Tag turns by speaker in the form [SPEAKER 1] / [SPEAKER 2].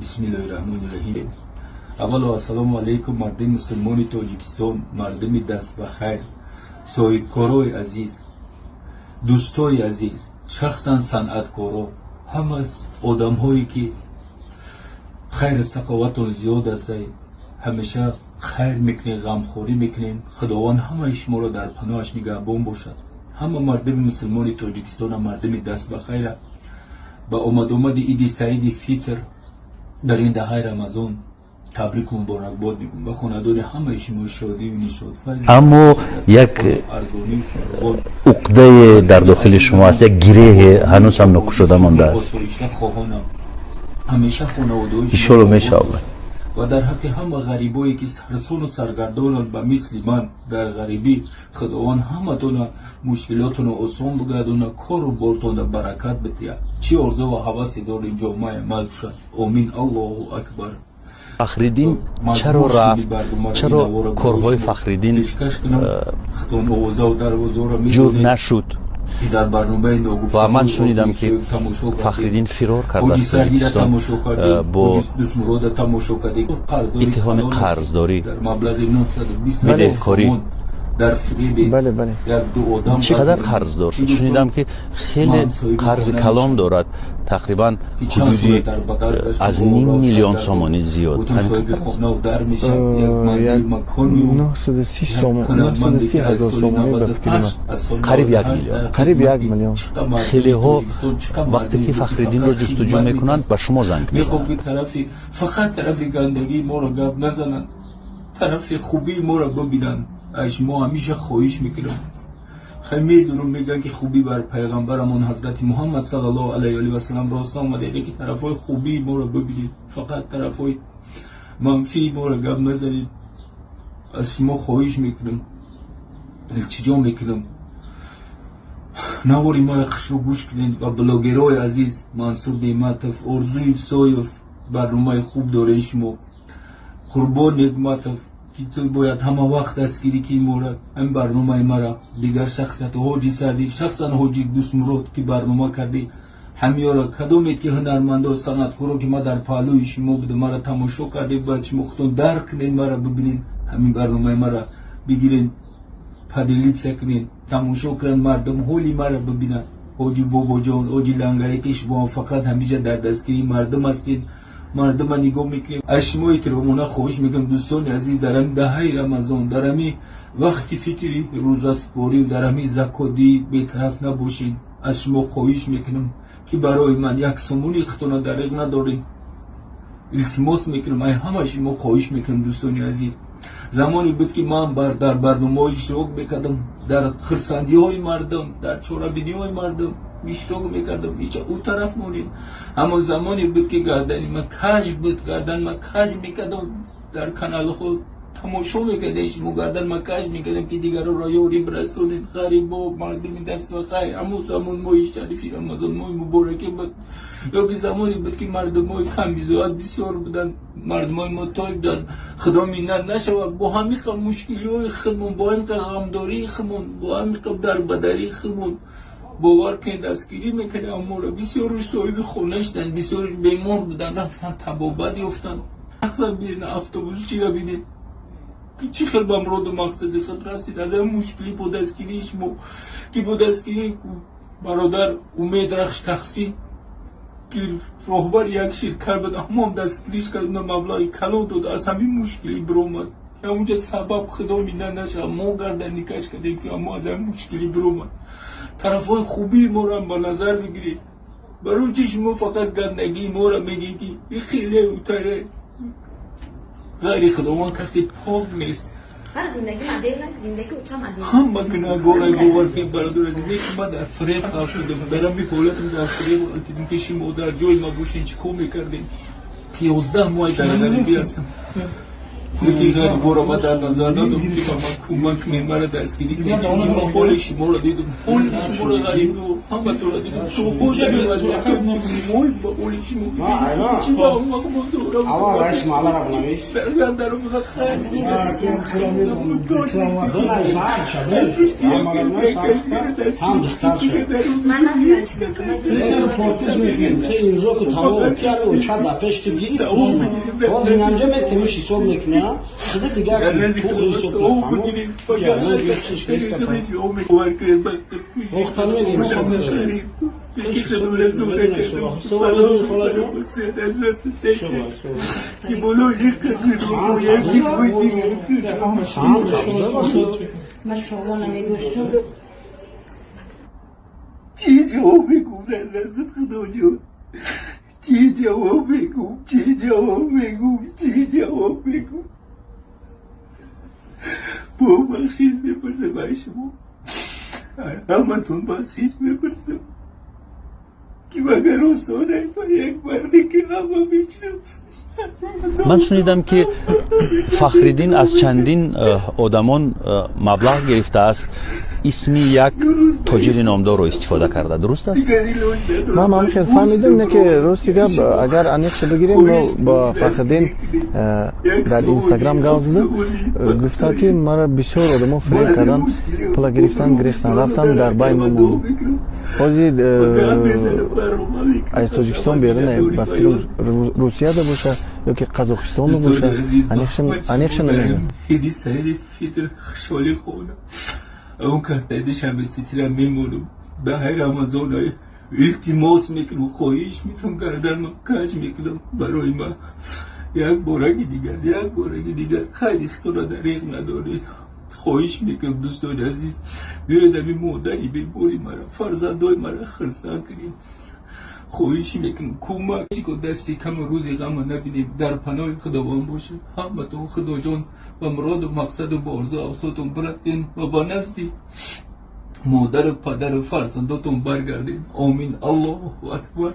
[SPEAKER 1] Бисмиллоҳи раҳмони раҳим. Аввало, ассалому алайкум, мардуми мусулмони Тоҷикистон, мардуми даст ба хайр, соҳибкорои азиз, дӯстои азиз, шахсан санъаткоро, ҳама одамҳое, ки хайру саховатон зиёд астай, ҳамеша хайр мекунем, ғамхорӣ мекунем. Худованд ҳамаи шуморо дар паноҳаш нигаҳбон бошад. Ҳама мардуми мусулмони Тоҷикистона, мардуми даст ба хайра ба омадомади Иди Саиди Фитр дар ин даҳаи Рамазон табрику муборакбод мекунем. Ба хонадони ҳамаи шумо шодию нишод,
[SPEAKER 2] Аммо як
[SPEAKER 1] арзонию фаровон,
[SPEAKER 2] уқдае дар дохили шумо аст, як гиреҳе ҳанӯз ҳам нокушода мондааст.
[SPEAKER 1] Осоишта хоҳонам, ҳамеша хонаводаҳои шумо
[SPEAKER 2] Иншолло,
[SPEAKER 1] обод
[SPEAKER 2] мешавад.
[SPEAKER 1] бошад. Ва дар ҳаққи ҳама ғарибое, ки сарсону саргардонанд, ба мисли ман дар ғарибӣ, Худованд ҳаматона мушкилотонро осон бигардона, кору бортонда баракат бидиҳад, чӣ орзу ва ҳавасе дорем, ҷомаи амал кушад. Омин, Аллоҳу акбар.
[SPEAKER 2] Фахриддин чаро рафт? Чаро корҳои Фахриддин ҷур нашуд?
[SPEAKER 1] Дар барномаи ногуфта
[SPEAKER 2] Ва ман шунидам, ки Фахриддин фирор кард аз Тоҷикистон бо
[SPEAKER 1] Дусмурода тамошо кардем,
[SPEAKER 2] иттиҳоми қарздорӣ,
[SPEAKER 1] дар маблағи 920
[SPEAKER 2] бидеҳкорӣ.
[SPEAKER 1] Дар фиреби
[SPEAKER 3] Бале, бале.
[SPEAKER 1] як ду одам.
[SPEAKER 2] Чӣ қадар қарздор шуд? Шунидам, ки хеле қарзи калон дорад, тақрибан ҳудуди аз ним миллион сомонӣ зиёд. Ҳамин қадар аст?
[SPEAKER 3] 930 ҳазор сомонӣ, ба фикри ман.
[SPEAKER 2] Қариб 1 миллион.
[SPEAKER 3] Қариб 1 миллион.
[SPEAKER 2] Хелеҳо вақте ки Фахриддинро ҷустуҷӯ мекунанд, ба шумо занг
[SPEAKER 1] Мехоҳ
[SPEAKER 2] мезананд.
[SPEAKER 1] ки тарафи, фақат тарафи гандагии моро гап назананд, тарафи хубии моро бибинанд. Аз шумо ҳамеша хоҳиш мекунам. Хай, медонам, мегӯянд, ки хубӣ бар пайғамбарамон ҳазрати Муҳаммад саллаллоҳу алайҳи ваалиҳи васаллам рост омада, лекин тарафҳои хубии моро бибинед, фақат тарафҳои манфии моро гап назанед. Аз шумо хоҳиш мекунам, илтиҷо мекунам, навори моро хушрӯ гӯш кунед. Ва блогерҳои азиз, Мансур Неъматов, Орзу Исоев, барномаи хуб доред шумо, Қурбон Неъматов, ки ту бояд ҳама вақт дастгирӣ ки мора ҳамин барномаи мара, дигар шахсиятҳо, Ҳоҷи Саъдӣ, шахсан Ҳоҷи Дӯстмурод, ки барнома кардӣ, ҳамиёро кадомед, ки ҳунармандо, санъаткоро, ки ман дар паҳлӯи шумо будам, мара тамошо кардед, бояд шумо худтон дарк кунед, мара бибинед, ҳамин барномаи мара бигиред, поделиться кунед, тамошо кунанд мардум, ҳоли мара бибинанд. Ҳоҷи Бобоҷон, Ҳоҷи Лангаре, ки шумо фақат ҳамеша дар дастгирии мардум ҳастед, мардума нигоҳ мекунем. Аз шумо эҳтиромона хоҳиш мекунам, дӯстони азиз, дар ҳамин даҳаи Рамазон, дар ҳамин вақти фитри рӯзаспорӣ, дар ҳамин закотдиҳӣ бетараф набошед. Аз шумо хоҳиш мекунам, ки барои ман як сомони худтона дареғ надоред. Илтимос мекунам, ай ҳама шумо хоҳиш мекунам, дӯстони азиз. Замоне буд, ки ман дар барномаҳо иштирок мекардам, дар хурсандиҳои мардум, дар чорабиниҳои мардум иштирок мекардам, ҳеҷ ӯ тараф монед. Аммо замоне буд, ки гардани ман каҷ буд, гардани ман каҷ мекардам, дар каналҳо тамошо мекардем, шумо гардан ман каҷ мекардем, ки дигароро ёрӣ бирасонед, ғарибо, мардуми даст ба хайр. Ҳамон замон моҳи шарифи Рамазон, моҳи муборакӣ буд, ё ки замоне буд, ки мардумҳои камбизоат бисёр буданд, мардумҳои муҳтоҷ буданд. Худо миннат нашавад, бо ҳамин қадр мушкилиҳои худмон, бо ҳамин қадр ғамдории худмон, бо ҳамин қадр дарбадарии худмон, бовар кунед, дастгирӣ мекардем аморо. Бисёрш соҳиби хона шуданд, бисёрш бемор буданд, рафтанд, табобат ёфтанд. Мақсад бинед, автобус чира бинед, ки чӣ хел ба муроду мақсади худ расид аз ҳамин мушкилӣ, бо дастгирии шумо, ки бо дастгирии бародар Умед Рахш Таксӣ, ки роҳбари як ширкат буд, ҳамон дастгириш кард, маблағи калон дод, аз ҳамин мушкилӣ биромад. Ҳамунҷа сабаб, худо миннат нашавад, мо гардани каҷ кардем, ки мо аз ҳамин мушкилӣ биромад. Тарафҳои хубии моро ҳам ба назар бигиред. Барои чӣ шумо фақат гандагии моро мегӯед, ки и хеле утаре? Ғайри Худованд касе пок нест. Ҳама гунаҳгорай, бовар кунед, бародар азиз. Лекин ман дар фиреб ғалтидам, дар ҳамин ҳолатам дар фиреб ғалтидам, ки шумо дар ҷои ма бошед, чӣ кор мекардем? 11 моҳ дар ғарибӣ ҳастам. Яке ғариборо ман дар назар надорам, ки ба ман кӯмак кунед, маро дастгирӣ кунед, чунки ман ҳоли шуморо дидам, ҳоли шуморо, ғарибо, ҳаматонро дидам. То ҳоли ба ҳоли шумо чӣ ба он вақт мо зорам. Дар хайр. چی جواب بگم در نزد خدا جان؟ چی جواب بگم؟ چی جواب بگم؟ چی جواب بگم؟ با بخشش میپرسم از شما، همتون بخشش میپرسم که مگر آسانه با یک مردی که همه میشناسش.
[SPEAKER 2] Ман шунидам, ки Фахриддин аз чандин одамон маблағ гирифтааст, исми як тоҷири номдорро истифода карда, дуруст аст?
[SPEAKER 3] Ман ҳам хел фаҳмидам, не ки рости гап, агар аниқша бигирем, мо бо Фахриддин дар Инстаграм гап задам, гуфта, ки мара бисёр одамо фиреб кардан, пула гирифтан, гирехтан, рафтан, дар байн мемондам. Ҳозир аз Тоҷикистон берун, ба фикрам, Русияда боша ё ки Қазоқистонда боша, аниқша намедонам.
[SPEAKER 1] Иди саиди фитр хушҳолӣ хона он картаи Душанбе Ситира мемонам. Ба ҳай Рамазон илтимос мекунам, хоҳиш мекунам, гарданам каҷ мекунам, барои ман як бораги дигар, як бораги дигар хайри худро дариғ надоред. Хоҳиш мекунам, дӯстони азиз, биёед ами модари бемори мара, фарзандои мара хурсанд кунем. Хоҳиш мекунам, кӯмак ко, дасти каму рӯзи ғама набинем. Дар паноҳи Худованд бошед ҳаматон. Худоҷон, ба муроду мақсаду ба орзу афсотон бирасен ва ба назди модару падару фарзандотон баргардед. Омин. Аллоҳу акбар.